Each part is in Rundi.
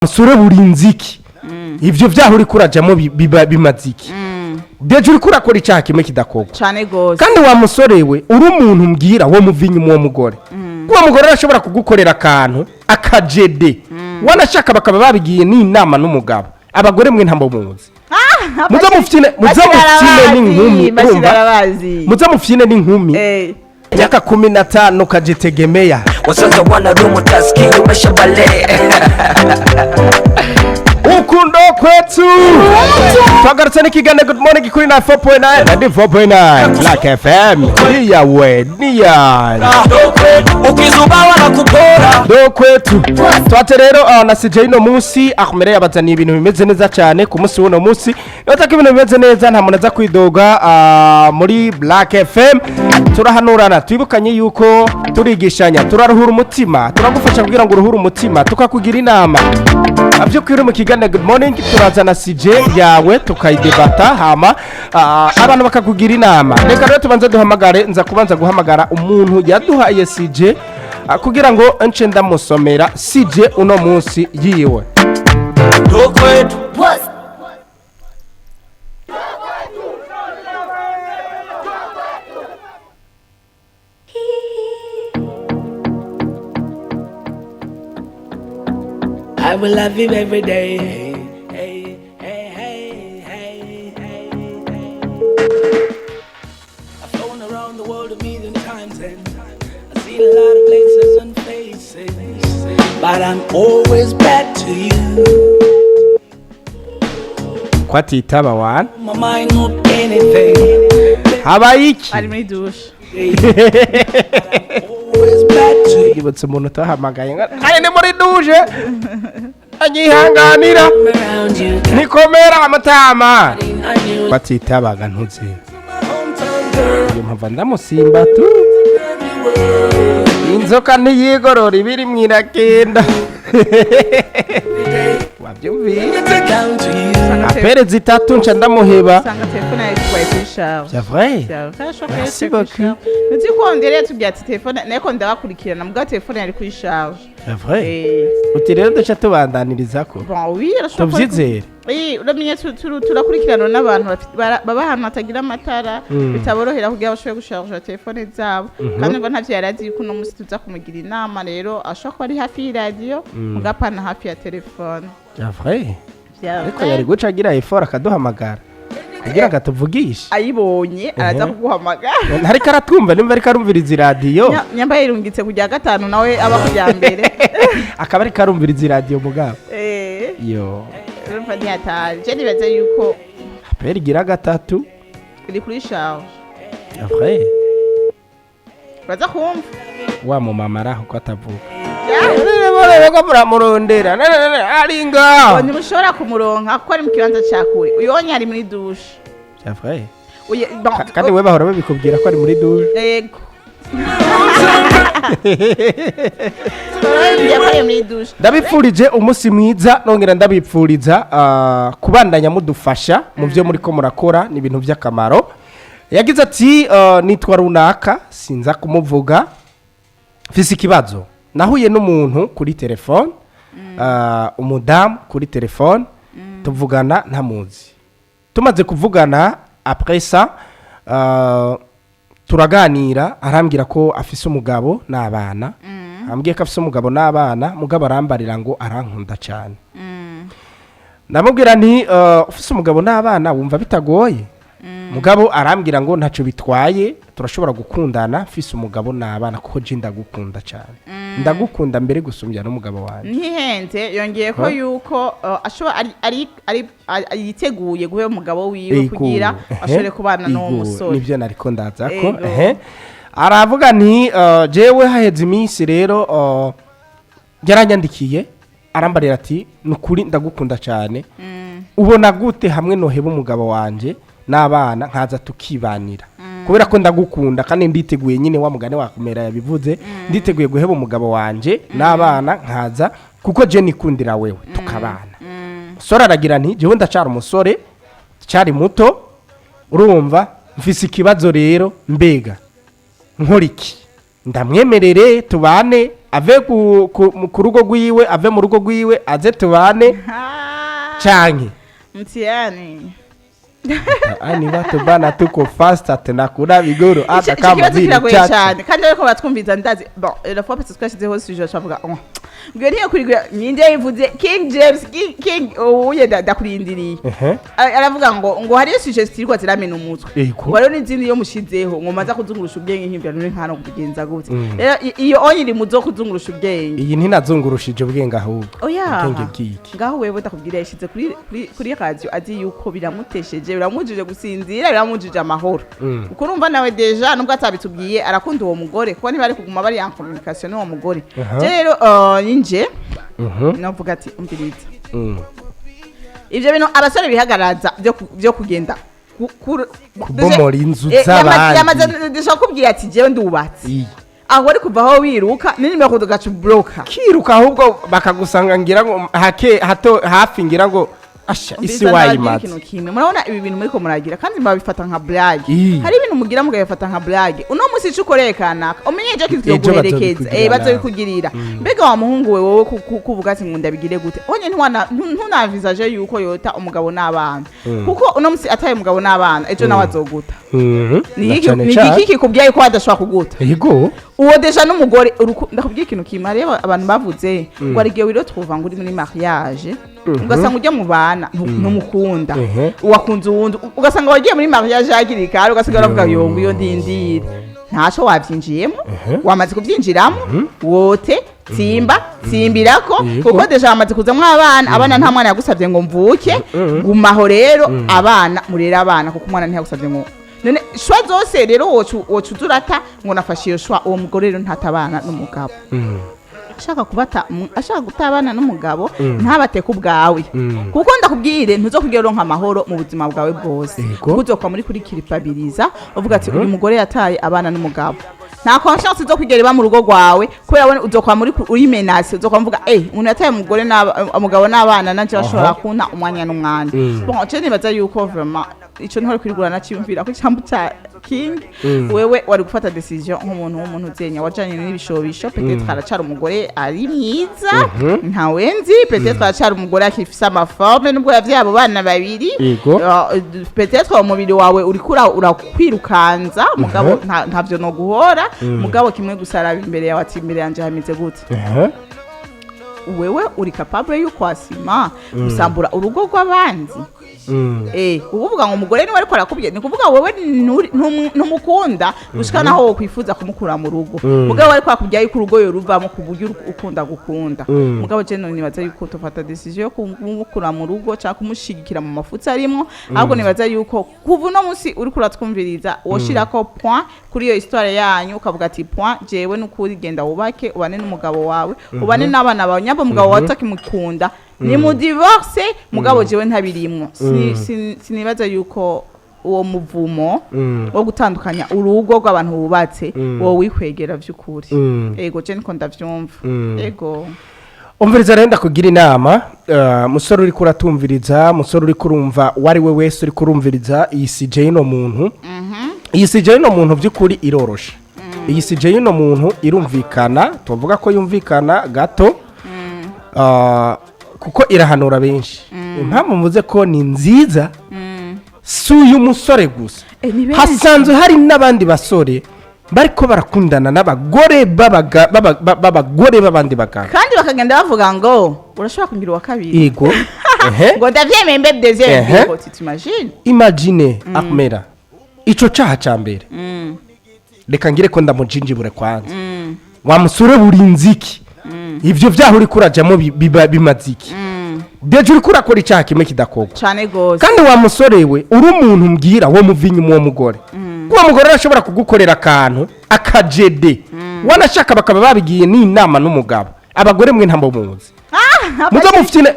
Musore, burinze iki? Ivyo vyaho uriko urajamo biba bimaze iki? Déjà uriko urakora icaha kimwe kidakorwa. Cane gose. Kandi wa musore we, uri umuntu mbwira wo muva inyuma uwo mugore, uwo mugore arashobora kugukorera akantu akajede, wanashaka bakaba babigiye n'inama n'umugabo. Abagore mwe ntambo muzi, muze mufyine, muze mufyine n'inkumi, urumva? Bashirarabazi. Muze mufyine n'inkumi. Myaka 15 kajitegemea. Wasasa wanarumu utasikia umesha bale. Ukundo kwetu twagarutse n'ikiganiro Good Morning kuri na 4.9 na 4.9 Black FM, niyawe niya. Ukizubawa na kupora. Do kwetu twate rero na CJ ino munsi akumere yabazaniye ibintu bimeze neza cyane ku munsi w'uno munsi. Niba ko ibintu bimeze neza, nta muntu aza kwidoga. Muri Black FM turahanurana, twibukanye yuko turigishanya, turaruhura umutima, turagufasha kugira ngo uruhure umutima, tukakugira inama by'ukuri. Mu kiganiro Good Morning turazana CJ yawe tukayidebata, hama abantu bakakugira inama. Reka rero tubanze duhamagare, nza kubanza guhamagara umuntu yaduhaye CJ kugira ngo nce ndamusomera CJ uno munsi yiwe. Do kwetu. I will love you every day. Hey, hey, hey, hey, hey, hey. I've flown around the world a million times and I've seen a lot of places and faces, but I'm always back to you. Ko atitaba wana? My mind not anything. Habaye iki? Ari muri douche. Always back to you. Yibutse umuntu utahamagaye ngo ari ni muri douche, anyihanganira. Around you, Nikomera amatama. I knew Ko atitabaga ntuze. my hometown girl. Iyo mpamvu ndamusimba tu, inzoka ntiyigorora ibiri mwirakenda, wabyumvise? Down to you. Appels zitatu nca ndamuheba. Usanga telefone yawe itwaye kuri charge. C'est vrai. Merci beaucoup. Nzi ko ndere tubwira ati telefone nako ndabakurikirana, mugabo telefone yari kuri charge. C'est vrai. Eh. Uti rero duca tubandaniriza ko Bon, oui, arashobora kuba. Tuvyizere. Eh, uramenye turakurikirana n'abantu baba ahantu hatagira amatara, bitaborohera kugira bashobore gusharja telefone zabo, kandi ngo ntavyo yari azi yuko uno munsi tuza kumugira inama. Rero ashobora kuba ari hafi y'iradiyo, mugapana hafi ya telefone. C'est vrai. Vya Ariko vrai. yari guca agira effort akaduhamagara kugira ngo atuvugishe. Ayibonye araza kuguhamagara. Ariko aratwumva, nimba ariko arumviriza iradiyo. Nyamba yirungitse kujya gatanu, nawe aba kujya mbere. Akaba ariko arumviriza iradiyo mugabo. Eh. Yo. Urumva ntiyataje, je nibaza yuko Appel igira gatatu. iri kuri charge. C'est vrai. Uraza kumva. Wa mumama araho ko atavuga? Ya. Ko muramurondera ari ngaho. Ntimushobora kumuronka kuko ari mu kibanza cya kure. Uyu wonye ari muri douche. C'est vrai. Bon, Kandi we bahora babikubwira ko ari muri douche. Yego, bababwira ko ari muri douche. Ndabipfurije umunsi mwiza, nongera ndabipfuriza kubandanya mudufasha mu byo muri ko murakora, ni ibintu by'akamaro. Yagize ati nitwa runaka, sinza kumuvuga, mfise ikibazo. Nahuye n'umuntu kuri telefone, umudamu kuri telefone, tuvugana ntamuzi. Tumaze kuvugana, après ça turaganira, arambwira ko afise umugabo n'abana. Ambwiye ko afise umugabo n'abana, mugabo arambarira ngo arankunda cyane. Ndamubwira nti ufise umugabo n'abana wumva bitagoye? Mugabo arambwira ngo ntacyo bitwaye, turashobora gukundana mfise umugabo n'abana, kuko je ndagukunda cyane, ndagukunda mbere gusumbya n'umugabo wanjye. Ntihenze, yongeye ko Huh? yuko ashobora ari yiteguye guheba umugabo wiwe Ego, kugira ashobore kubana n'uwo ego, musore. Nibyo nariko ndaza ko. Ego. Aravuga nti jewe haheze iminsi rero yaranyandikiye, arambarira ati ni ukuri ndagukunda cyane, ubona gute hamwe noheba umugabo wanje n'abana nkaza tukibanira, kubera ko ndagukunda kandi nditeguye nyine, wa mugani wakumera yabivuze, nditeguye guheba umugabo wanje n'abana nkaza kuko je nikundira wewe, tukabana. Umusore aragira nti jewe ndacara umusore, cyari muto, urumva mfise ikibazo rero, mbega nkora iki? Ndamwemerere tubane? Ave ku rugo rwiwe, ave mu rugo rwiwe, aze tubane canke Mtihani. Ani watu bana, tuko faster, tunakula bigoro hata Ico kama kibazo vile kiragoye chachu. cyane, kandi ariko batwumviza ndazi. Bon, la fois parce que twashyizeho sujet, twavuga oh mbwiye ntiyo kurigura ninde yivuze King James, King uye ndakurindiriye. Aravuga ngo hariyo sujet zitirwa ziramena umutwe, ngo hariyo n'izindi iyo mushizeho ngo maza kuzungurusha ubwenge nk'ibyo none nkano kubigenza gute. Rero iyo onye iri muzo kuzungurusha ubwenge. Iyi ntinazungurushije ubwenge ahubwo. Oya. Ubwenge bw'iki? Ngaho wewe ndakubwira, yashyize kuri radio azi yuko biramutesheje, biramujije gusinzira, biramujije amahoro. Kuko urumva nawe déjà nubwo atabitubwiye arakunda uwo mugore, kuko niba ari kuguma bari en communication n'uwo mugore. Je rero ninje navuga ati umviriza, ivyo bintu abasore bihagararaza byo kugenda Kubomora inzu z'abandi. Yamaze déjà kubwira ati jewe ndubatse. Iyi. Aho wari kuva aho wiruka n'inimero ugaca ubloka. Kiruka ahubwo bakagusanga ngira ngo hake hato hafi, ngira ngo asha isi Umviriza, ndababwira wayimaze. ikintu kimwe: murabona ibi bintu muriko muragira kandi murabifata nka blague. Hari ibintu mugira mugabifata nka blague. Uno munsi ico ukoreye kanaka, umenye ejo Ejo kizoguherekeza. bazobikugirira nawe. Bazobikugirira. Mbega wa muhungu we, wowe kuvuga ati ngo ndabigire gute, onye ntunavisaje yuko yota umugabo n'abana, kuko uno munsi ataye umugabo n'abana, ejo nawe azoguta. Ni Na iki cane ni cane. iki kikubwiye yuko adashobora kuguta? Yego. Uwo déjà n'umugore ndakubwiye ikintu kimwe: reba abantu bavuze ngo hari igihe wiretrouva ngo uri muri mariage, ugasanga ujya mu bana ntumukunda, wakunze uwundi, ugasanga wagiye muri mariage hakiri kare, ugasanga uravuga yo ngo iyo ndindire ntaco wabyinjiyemo. Wamaze kubyinjiramo wote tsimba tsimbirako. Kuko déjà wamaze kuzamwo abana. Abana nta mwana yagusabye ngo mvuke. Gumaho rero abana, murere abana, kuko umwana ntiyagusabye ngo none choix zose rero woca uza urata ngo nafashe iyo choix. Uwo mugore rero ntatabana n'umugabo, ashaka kubata ashaka gutabana n'umugabo, ntabate ku bwawe, kuko ndakubwire ntuzokugera uronka amahoro mu buzima bwawe bwose. Kuko uzokwa muri kuri kiripabiriza uvuga ati uyu mugore yataye abana n'umugabo. Nta confiance izokugera iba mu rugo rwawe, kubera we uzokwa muri uri menace, uzokwa mvuga umuntu yataye umugore umugabo n'abana, nanje bashobora kunta umwanya n'umwanya. Bon, je nibaza yuko vraiment ico niho kwirigura naciyumvira ko icambu ca King, wewe wari gufata décision nk'umuntu w'umuntu uzenya wajanye n'ibishobisho. Peut-être aracara umugore ari mwiza, ntawenzi, peut-être aracara umugore akifise ama forme nubwo yavyaye abo bana babiri. Peut-être umubiri wawe uriko urakwirukanza mugabo ntavyo no guhora. Mugabo kimwe gusa, araba imbere yawe ati imbere yanje hameze gute? Wewe uri capable yuko wasima gusambura urugo rw'abandi? Ukuvuga ngo umugore niwe ariko arakubwiye, ni kuvuga wowe ntumukunda gushika naho wokwifuza kumukura mu rugo. Mugabo ariko akubwiye yuko urugo yoruvamo ku buryo ukunda gukunda. Mugabo je nibaza yuko tufata décision yo kumukura mu rugo cyangwa kumushigikira mu mafuti arimwo. Ahubwo nibaza yuko kuva uno munsi uriko uratwumviriza, woshirako point kuri iyo histoire yanyu, ukavuga ati point, jewe nukuri genda wubake, ubane n'umugabo wawe, ubane n'abana bawe. Nyamba umugabo wawe utakimukunda, ni mu divorce, mugabo jewe ntabirimwo. Sinibaza yuko uwo muvumo wo gutandukanya urugo rw'abantu bubatse wowe wikwegera vy'ukuri. Ego, je niko ndavyumva. Ego. Umviriza rero, ndakugira inama, musore uri kuratumviriza, musore uri kurumva, uwo ari we wese uri kurumviriza iyi sujet y'uno muntu. Iyi sujet y'uno muntu by'ukuri iroroshe, iyi sujet y'uno muntu irumvikana, tuvuga ko yumvikana gato, kuko irahanura benshi. Impamvu mvuze ko ni nziza, si uyu musore gusa. Ni benshi. Hasanzwe hari n'abandi basore bariko barakundana n'abagore b'abagore b'abandi bagabo. Kandi bakagenda bavuga ngo urashobora kungira uwa kabiri. Yego, ehe. Ngo ndavyemeye mbe deuxième. Ngo tu t'imagines? Imagine, Ahmera, ico caha ca mbere, reka ngire ko ndamujinjibure kwanza. Wa musore, burinzi iki? Ivyo vyaha uriko urajamo biba bimaze iki? Déjà uriko urakora icaha kimwe kidakorwa. Cane gose. Kandi wa musore we, uri umuntu mbwira wo muva inyuma uwo mugore, uwo mugore arashobora kugukorera akantu akajede, wanashaka bakaba babigiye n'inama n'umugabo. Abagore mwe ntabwo muzi, muze mufyine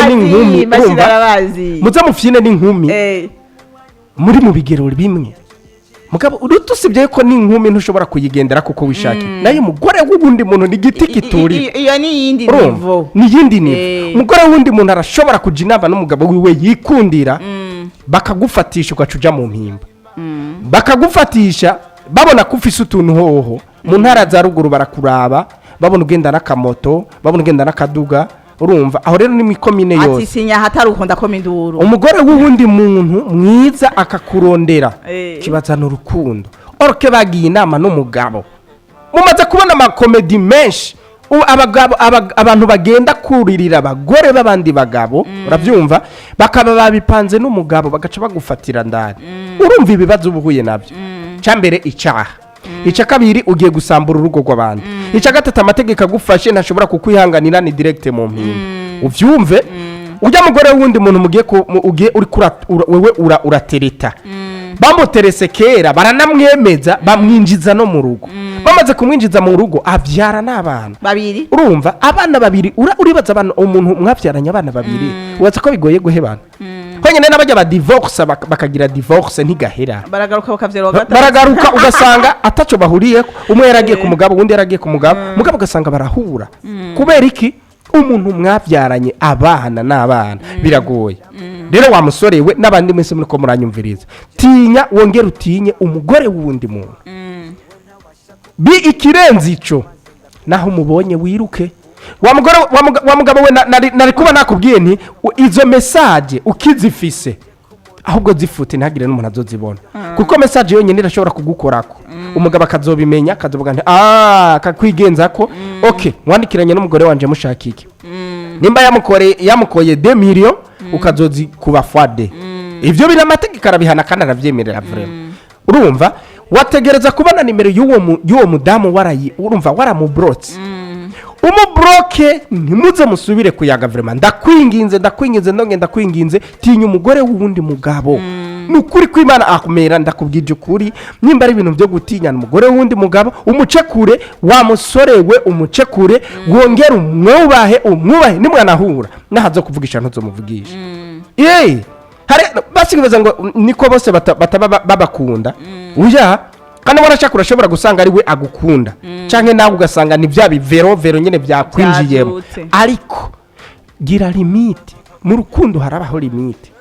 n'inkumi, urumva? Bashira. Muze mufyine n'inkumi muri mu bigero bimwe, mugabo usibye ko n'inkumi ntushobora kuyigendera kuko wishakiye, nayo umugore w'ubundi muntu ni igiti giturira. Iyo ni iyindi Urumva? niveau. Ni iyindi niveau. Umugore w'undi muntu arashobora kuja inama n'umugabo wiwe yikundira, bakagufatisha ugaca uja mu mpimba, bakagufatisha babona ko ufise utuntu hoho mu ntara za ruguru, barakuraba. Babona ugenda n'akamoto, babona ugenda n'akaduga. Urumva, aho rero ni mu ikomine Ati yose. Sinya ahatari uko ndakoma induru. Umugore w'uwundi muntu mwiza akakurondera, kibazana urukundo oroke bagiye inama n'umugabo. Mumaze kubona amakomedi menshi. Abagabo, abantu bagenda kuririra abagore b'abandi bagabo, urabyumva, bakaba babipanze n'umugabo, bagaca bagufatira ndani. Urumva ibibazo uba uhuye nabyo: icya mbere, icyaha; icya kabiri, ugiye gusambura urugo rw'abandi; icya gatatu, amategeko agufashe ntashobora kukwihanganira, ni direct mu mpinga. Ubyumve, ujya mugore w'undi muntu mugiye ugiye uri wewe uratereta, bamuterese kera, baranamwemeza, bamwinjiza no mu rugo. Bamaze kumwinjiza mu rugo, abyara n'abana Babiri. Urumva, abana babiri. Uribaza abantu, umuntu mwabyaranye abana babiri, ubaza ko bigoye guhebana honyine n'abajya ba divorce, bakagira divorce ntigahera. Baragaruka bakavyara uwa gatatu. Baragaruka, ugasanga ataco bahuriyeko. Umwe yaragiye ku mugabo, uwundi yaragiye ku mugabo, mugabo ugasanga barahura. Kubera iki? Umuntu mwabyaranye abana n'abana, biragoye. Rero wa musore we n'abandi mwese muri ko muranyumviriza, tinya, wongere utinye umugore w'uwundi muntu. Bi ikirenze ico, naho umubonye wiruke. Wa mugore, wa mugabo we, nari kuba nakubwiye nti izo message ukizifise, ahubwo zifute, ntihagire n'umuntu azozibona, kuko message yonyine irashobora kugukorako, umugabo akazobimenya, akazovuga nti akakwigenza ko okay, mwandikiranye n'umugore wanje mushaka iki? Nimba yamukoreye, yamukoye 2 millions, ukazozi kuba fois deux. Ivyo biri, amategeko arabihana kandi aravyemerera vraiment. Urumva, wategereza kubona nimero y'uwo mudamu warayi, urumva, waramubrotse. Umubroke, ntimuze musubire kuyaga. Vraiment, ndakwinginze, ndakwinginze, ndonge ndakwinginze, tinya umugore w'uwundi mugabo. Ni ukuri kw'Imana akumera. Ndakubwije ukuri, nimba ari ibintu byo gutinyana umugore w'undi mugabo, umuce kure. Wa musore we, umuce kure, wongere umwubahe, umwubahe. Nimwanahura, nahazo kuvugisha ntuzomuvugisha. Yeee, hari basigaza ngo niko bose bataba babakunda. Uya kandi warashaka, urashobora gusanga ari we agukunda, canke nawe ugasanga ni bya bivero vero nyine byakwinjiyemo. Byadutse. Ariko gira limite mu rukundo, harabaho limite.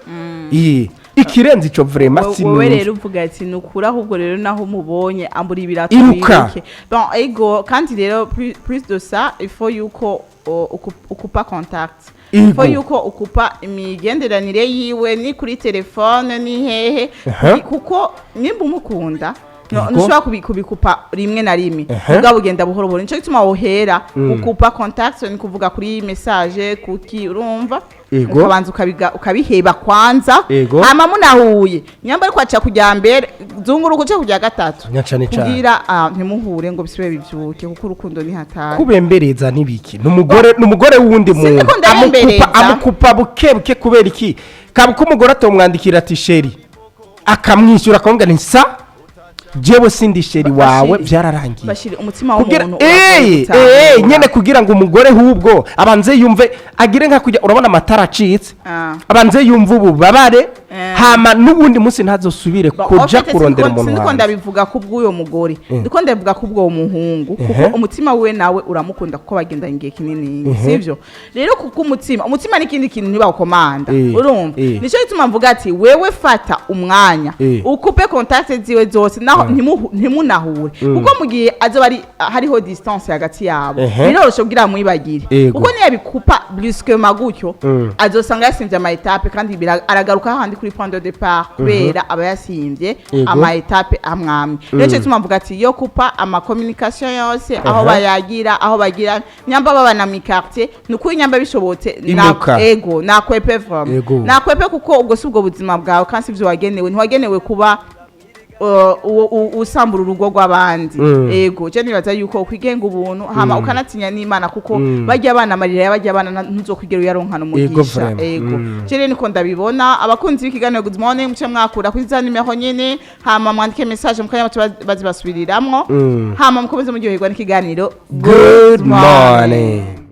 Iye, ikirenze ico vraiment Wowe sinumva. Rero uvuga ati ni ukuri, ahubwo rero naho umubonye ambura ibirato Iruka. wiruke. Bon, ego. Kandi rero plus de ça, il faut yuko ukupa contact, il faut yuko ukupa imigenderanire yiwe, ni kuri telefone, ni hehe. Kuko nimba umukunda, ntushobora kubikupa rimwe na rimwe. Ubwo bugenda buhoro buhoro, nico gituma wohera ukupa contact, ni kuvuga kuri message, kuki urumva, ukabanza ukabiheba kwanza. Hama munahuye, nyamba ariko aca kujya mbere, zunguruka uce kujya gatatu. Nyacane cane. Kugira ntimuhure ngo bisubire bivyuke, kuko urukundo ni hatari. Kubembereza n'ibiki? Ni umugore w'uwundi muntu. Sindiko ndabembereza. Amukupa buke buke. Kubera iki? Kabuka umugore atomwandikira ati chéri, akamwishyura, akamubwira nti sa jewe sindi chéri wawe. Byararangiye. Bashiri, umutima Kugira w'umuntu uragoye gutahura. Nyene kugira ngo umugore hubwo abanze yumve, agire nka kujya urabona amatara acitse, abanze yumve ububabare, hama n'ubundi munsi ntazosubire Bon, kuja en fait, kurondera umuntu sindiko hanze. ndabivuga kubw'uyo mugore, ndiko ndabivuga kubw'uwo muhungu, kuko umutima wiwe nawe uramukunda, kuko bagendanye igihe kinini, sivyo? Rero kuko umutima n'ikindi kintu ntibawukomanda. Urumva, nico gituma mvuga ati wewe fata umwanya, ukupe contact ziwe zose, naho ntimunahure, kuko mu gihe azoba ari hariho distance hagati yabo, biroroshe kugira mwibagire. Kuko niyo bikupa brusquement gutyo, azosanga yasimvye ama étape, kandi aragaruka hahandi kuri point de départ, kubera aba yasimvye ama étape amwamwe. Rero nico gituma mvuga ati yo kupa ama communication yose, aho bayagira, aho bagira, nyamba babana mu quartier, ni ukuri nyamba bishobotse Imuka. Ego, nakwepe vraiment. Nakwepe, kuko ubwo si ubwo buzima bwawe, kandi si ivyo wagenewe. Ntiwagenewe kuba usambura urugo rw'abandi. Ego, je nibaza yuko ukwigenga ubuntu, hama ukanatinya n'Imana, kuko bajya abana, amarira y'abajya abana ntuzokwigera uyaronkana umugisha. Vraiment. Ego. Je rero niko ndabibona. Abakunzi b'ikiganiro Good Morning, muce mwakura kuri za nimero nyene, hama mwandike message mukanya bazibasubiriramwo. Hama mukomeze muryoherwa n'ikiganiro. Good morning.